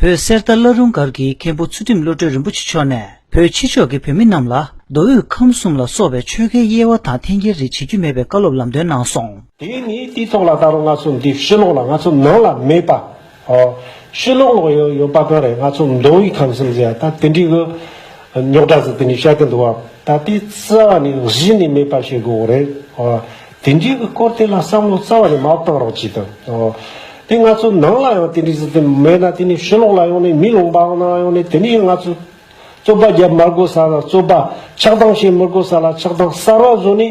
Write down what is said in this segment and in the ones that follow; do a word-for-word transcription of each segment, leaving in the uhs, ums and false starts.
བོད་གསེར་རྟ་བླ་རུང་སྒར་གྱི་མཁན་པོ་ཚུལ་ཁྲིམས་བློ་གྲོས་རིན་པོ་ཆེ་མཆོག་ནས་བོད་ཕྱི་ཕྱོགས་ཀྱི་བོད་མི་རྣམས་ལ་མདོ་དབུས་ཁམས་གསུམ་ལ་སོགས་པའི་ཆོལ་ཁའི་དབྱེ་བ་དང་འཐེན་འཁྱེར་རིགས་བྱེད་རྒྱུ་མེད་པའི་བཀའ་སློབ་ལམ་སྟོན་གནང་སོང་། དེ་ནི་དེའི་ཐོག་ལ་ད་རུང་ང་ཚོ་འདི་ཕྱི་ལོགས་ལ་ང་ཚོ་ནང་ལ་མེད་པ། ཨོ། ཕྱི་ལོགས་ལ་ཡོད་ཡོད་པ་གང་རེད། ང་ཚོ་མདོ་དབུས་ཁམས་གསུམ་ཟེར་ཡ་ད་དེ་འདྲའི་གི་རྙོག་དྲ་ཟིག་དེ་ནི་བཤད་གི་འདུག་བ། ད་དེ་རྩ་བ་ནས་གཞི་ནས་མེད་པ་བྱེད་དགོས་རེད། ཨོ། དེ་འདྲའི་གི་སྐོར་དེ་ལ་བསམ་བློ་རྩ་བ་ནས་མ་བཏང་རོགས་གྱིས་དང་། ཨོ། དེ་ང་ཚོ་ནང་ལ་ཡང་དེ་འདྲའི་ཟིག་དེ་མེད་ན་དེ་ནི་ཕྱི་ལོགས་ལ་ཡོང་ནས་མི་ལུང་པ་ནང་ཡོང་ནས་དེ་ནི་ང་ཚོ་རྩོད་པ་རྒྱབ་མ་དགོས་ས་ལ་རྩོད་པ་ཆགས་སྡང་བྱེད་མི་དགོས་ས་ལ་ཆགས་སྡང་གསར་བ་བཟོ་ནས་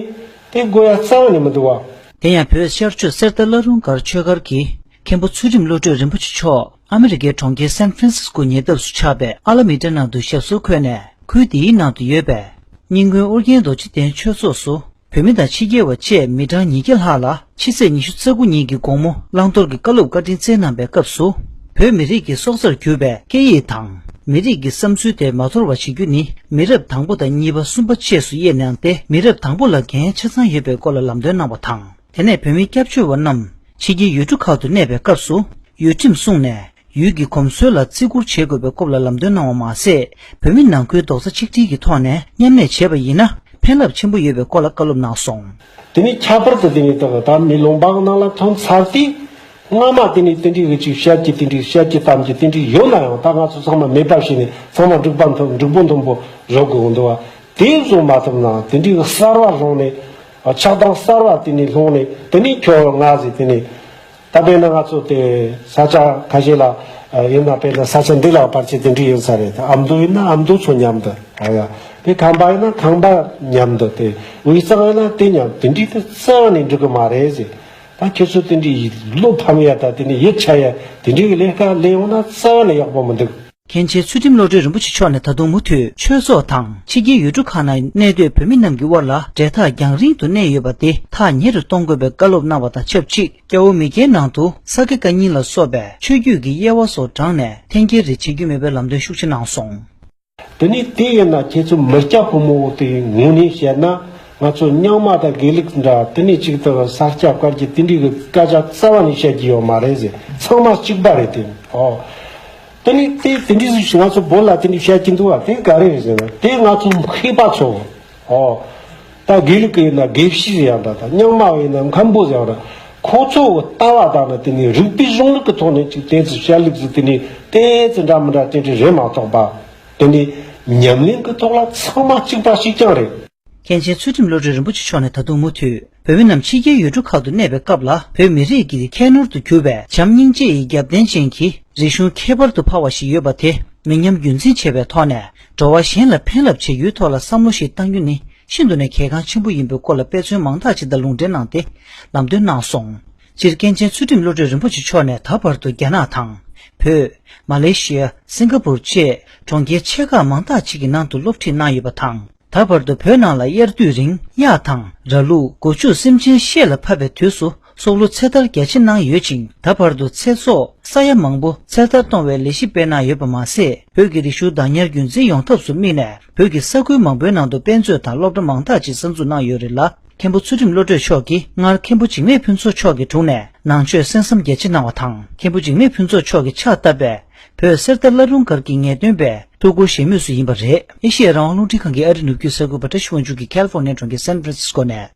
དེ་དགོས་ཡ་རྩ་བ་ནས་མི་འདུག་བ། དེ་ཡང་བོད་ཤར་ཕྱོགས་གསེར་རྟ་བླ་རུང་སྒར་ཆོས་སྒར་གྱི་མཁན་པོ་ཚུལ་ཁྲིམས་བློ་གྲོས་རིན་པོ་ཆེ་མཆོག་ཨ་མི་རི་ཀའི་གྲོང་ཁྱེར་སན་ཧྥ་རན་སིས་ཀོ་ཉེ་འདབས་སུ་ཆགས་པའི་ཨ་ལ་མི་ཏྲ་ནང་དུ་ཞབས་སོར་འཁོད་ནས་ཁུལ་དེའི་ནང་དུ་ཡོད་པའི་རྙིང་དགོན་ཨོ་རྒྱན་རྡོ་རྗེ་གདན་ཆོས་ཚོགས་སུ་བོད་མི་དང་ཕྱི་རྒྱལ་བ་བཅས་མི་གྲངས་ཉིས་བརྒྱ་ལྷག་ལ་ཕྱི་ཚེས་ཉི་ཤུ་རྩ་དགུ་ཉིན་གྱི་དགོང་མོ་བླང་དོར་གྱི་བཀའ་སློབ་བཀའ་དྲིན་སྩལ་གནང་བའི་སྐབས་སུ། བོད་མི་རིགས་ཀྱི་སྲོག་རྩར་གྱུར་པའི་སྐད་ཡིག་དང་མི་རིགས་ཀྱི་བསམ་ཚུལ་དེ་མ་དོར་བ་བྱེད་རྒྱུ་ནི་མི་རབས་དང་པོ་དང་གཉིས་པ་གསུམ་པ་བཅས་སུ་དབྱེ་གནང་སྟེ་མི་རབས་དང་པོ་ལ་འགན་ཆ་ཚང་ཡོད་པའི་སྐོར་ལ་ལམ་སྟོན་གནང་བ་དང་། དེ་ནས་བོད་མི་སྐྱབས་བཅོལ་བ་རྣམས་ཕྱི་རྒྱལ་ཡུལ་གྲུ་ཁག་ཏུ་གནས་པའི་སྐབས་སུ་ཡུལ་ཁྲིམས་བསྲུངས་ནས་ཡུལ་གྱི་གོམས་སྲོལ་ལ་བརྩི་བཀུར་བྱེད་དགོས་པའི་སྐོར་ལ་ལམ་སྟོན་གནང་བ་མ་ཟད། བོད་མི་ནང་ཁུལ་རྡོག་རྩ་གཅིག་སྒྲིལ་གྱི་ཐོག་ནས་མཉམ་གནས་བྱས་པ་ཡིན་ན་ཕན་རླབས་ཆེན་པོ་ཡོད་པའི་སྐོར་ལ་བཀའ་སློབ་གནང་སོང་། དེ་ནས་ཁྱད་པར་དུ་དེ་ནས་ད་ད་མི་ལུང་པ་ནང་ལ་ཐོན་ཚར་དུས་སྔ་མ་དེ་ནས་དེ་འདྲའི་གི་ཅིག་བཤད་ཀྱི་དེ་འདྲའི་བཤད་ཀྱི་གཏམ་གྱི་དེ་འདྲའི་ཡོད་ན་ཡང་ད་ང་ཚོ་ཚང་མ་མེད་པ་བྱས་ནས་ཚང་མ་འགྲིག་པ་མཐུན་འགྲིག་པོ་མཐུན་པོ་བཟོ་དགོས་འདུག་བ། དེ་བཟོ་མ་ཐུབ་ན་དེ་འདྲའི་གི་གསར་བ་སློང་ནས་ཆགས་སྡང་གསར་བ་དེ་ནས་སློང་ནས་དེ་ནས་ཁྱོད་ང་ཟེར་དེ་ནས། ད་དཔེར་ན་ང་ཚོ་དེ་ས་ཆ་ཁ་ཤས་ལ་ཡིན་ན་དཔེར་ན་ས་ཆ་འདི་ལ་བར་ཆད་དེ་འདྲ་ཡོད་ས་རེད། ཨ་མདོ་ཡིན་ན་ཨ་མདོ་ཚོ་མཉམ་དུ་ཨ་ཡ། དེ་ཁམས་པ་ཡིན་ན་ཁམས་པ་མཉམ་དུ། དེ་དབུས་གཙང་ཡིན་ན་དེ་མཉམ་དེ་འདྲའི་དེ་རྩ་བ་ནས་འགྲིག་གི་མ་རེད་ཟེར། ད་ཁྱེད་ཚོ་དེ་འདྲའི་བློ་ཕམ་ཡ་ད་དེ་འདྲའི་ཡིད་ཆད་ཡ་དེ་འདྲའི་གི་ལས་ཀ་ལས་ཡོང་ན་རྩ་བ་ནས་ཡག་པོ་མི་འདུག། མཁན་ཆེན་ཚུལ་ཁྲིམས་བློ་གྲོས་རིན་པོ་ཆེ་མཆོག་ནས་ད་དུང་མུ་མཐུད་ཆོས་ཚོགས་དང་ཕྱི་རྒྱལ་ཡུལ་གྲུ་ཁག་ནང་གནས་སྡོད་བོད་མི་རྣམས་ཀྱི་དབར་ལ་འབྲེལ་ཐག་རྒྱང་རིང་དུ་གནས་ཡོད་པ་དེ་ཐག་ཉེ་རུ་གཏོང་དགོས་པའི་བཀའ་སློབ་གནང་བ་དང་ཆབས་ཅིག་རྒྱ་འོ་མི་སྐྱའི་ནང་དུ་ས་དགེ་བཀའ་རྙིང་ལ་སོགས་པའི་ཆོས་བརྒྱུད་ཀྱི་དབྱེ་བ་སོགས་དྲངས་ནས་འཐེན་འཁྱེར་རེ་བྱེད་རྒྱུ་མེད་པའི་ལམ་སྟོན་ཤུགས་ཆེ་གནང་སོང་། དེ་ནས་དེ་ཡིན་ན་ཁྱེད་ཚོ་མི་སྐྱ་ཕོ་མོ་དེ་ངོས་ནས་བཤད་ན་ང་ཚོ་རྙིང་མ་དང་དགེ་ལུགས་འདྲ་དེ་ནས་གཅིག་ཏུ་ས་སྐྱ་བཀའ་བརྒྱུད་དེ་འདྲའི་གི་སྐད་ཆ་རྩ་བ་ནས་བཤད་ཀྱི་ཡོད་མ་རེད་ཟེར། ཚང་མ་གཅིག་པ་རེད་དེ། ཨོ། དེ་ནི་དེ་དེ་འདྲའི་ང་ཚོ་བོད་ལ་དེ་འདྲའི་བཤད་ཀྱི་འདུག་བ། དེ་ག་རེ་རེད་ཟེར་ན་དེ་ང་ཚོ་མཁས་པ་ཚོ། ཨོ། ད་དགེ་ལུགས་ཀྱི་ཡིན་ན་དགེ་བཤེས་ཟེར་ཡང་འདྲ། ད་རྙིང་མ་ཡིན་ན་མཁན་པོ་ཟེར་ཡང་འདྲ། ཁོ་ཚོ་ལྟ་བ་དང་ནི་དེ་ནི་རིགས་པའི་གཞུང་ལུགས་ཀྱི་ཐོག་ནས་ཅིག་དེ་ཚོ་བཤད་ལུགས་ཟིག་དེ་ནི་དེ་ཚོ་འདྲ་མི་འདྲ་དེ་འདྲ་རེད་མ་གཏོགས་པ། དེ་ནི་ཉམས་ལེན་གྱི་ཐོག་ལ་ཚང་མ་གཅིག་པ་གཅིག་རྐྱང་རེད། མཁན་ཆེན་ཚུལ་ཁྲིམས་བློ་གྲོས་རིན་པོ་ཆེ་མཆོག་ནས་ད་དུང་མུ་མཐུད་བོད་མི་རྣམས་ཕྱི་རྒྱལ་ཡུལ་གྲུ་ཁག་ཏུ་གནས་པའི་སྐབས་ལ་བོད་མི་རིགས་ཀྱི་ཁྱད་ནོར་དུ་གྱུར་པའི་བྱམས་སྙིང་རྗེ་ཡི་རྒྱབ་རྟེན་ཅན་གྱི་རིག་གཞུང་ཁྱད་པར་དུ་འཕགས་པ་ཞིག་ཡོད་པ་དེ་མི་ཉམས་རྒྱུན་འཛིན་བྱེད་པའི་ཐོག་ནས་འགྲོ་བ་གཞན་ལ་ཕན་རླབས་བྱེད་རྒྱུའི་ཐོག་ལ་བསམ་བློ་ཞིག་གཏང་རྒྱུ་ནི་ཤིན་ཏུ་ནས་གལ་འགངས་ཆེན་པོ་ཡིན་པའི་སྐོར་ལ་དཔེ་མཚོན་མང་དག་ཅིག་དང་ལུང་འདྲེན་གནང་སྟེ་ལམ་སྟོན་གནང་སོང་། སྤྱིར་མཁན་ཆེན་ཚུལ་ཁྲིམས་བློ་གྲོས་རིན་པོ་ཆེ་མཆོག་ནས་ད་བར་དུ་རྒྱ་ནག་དང་། བོད། མ་ལེ་ཤི་ཡ། སིང་ག་པུར་བཅས་གྲོང་ཁྱེར་ཆེ་ཁག་མང་དག་ཅིག་གི་ནང་དུ་སློབ་ཁྲིད་གནང་ཡོད་པ་དང་། ད་བར་དུ་བོད་ནང་ལ་དབྱར་དུས་རིང་གཡག་དང་ར་ལུག་སྒོ་ཕྱུགས་སེམས་ཅན་བཤས་ལ་ཕབ་པའི་དུས་སུ་སྲོག་བླུ་ཚེ་ཐར་རྒྱ་ཆེ་གནང་ཡོད་ཅིང་། ད་བར་དུ་ཚེ་སྲོག་ས་ཡ་མང་པོ་ཚེ་ཐར་གཏོང་བའི་ལས་གཞི་སྤེལ་གནང་ཡོད་པ་མ་ཟད། བོད་ཀྱི་རིག་གཞུང་བདག་ཉར་རྒྱུན་འཛིན་ཡོང་ཐབས་སུ་དམིགས་ནས་བོད་ཀྱི་ས་ཁུལ་མང་པོའི་ནང་དུ་དཔེ་མཛོད་དང་སློབ་གྲྭ་མང་དག་ཅིག་གསར་འཛུགས་གནང་ཡོད་རེད་ལ། མཁན་པོ་ཚུལ་ཁྲིམས་བློ་གྲོས་མཆོག་གིས་སྔར་མཁན་པོ་འཇིགས་མེད་ཕུན་ཚོགས་མཆོག་གི་དྲུང་ནས་ནང་ཆོས་གསན་བསམ་རྒྱ་ཆེ་གནང་བ་དང་། མཁན་པོ་འཇིགས་མེད་ཕུན་ཚོགས་མཆོག་གིས་ཕྱག་བཏབ་པའི་བོད་གསེར་རྟ་བླ་རུང་སྒར་གྱི་ངེས་སྟོན་པའི་ཐུགས་འཁུར་བཞེས་མུས་སུ་ཡིན་པ་རེད། ཨེ་ཤེ་ཡ་རང་དབང་རླུང་འཕྲིན་ཁང་གི་ཨ་རི་ནུབ་རྒྱུད་གསར་འགོད་པ་བཀྲ་ཤིས་དབང་ཕྱུག་གིས་ཁ་ལི་ཧྥོ་ནི་ཡ་གྲོང་ཁྱེར་སན་ཧྥ་རན་སིས་ཀོ་ནས།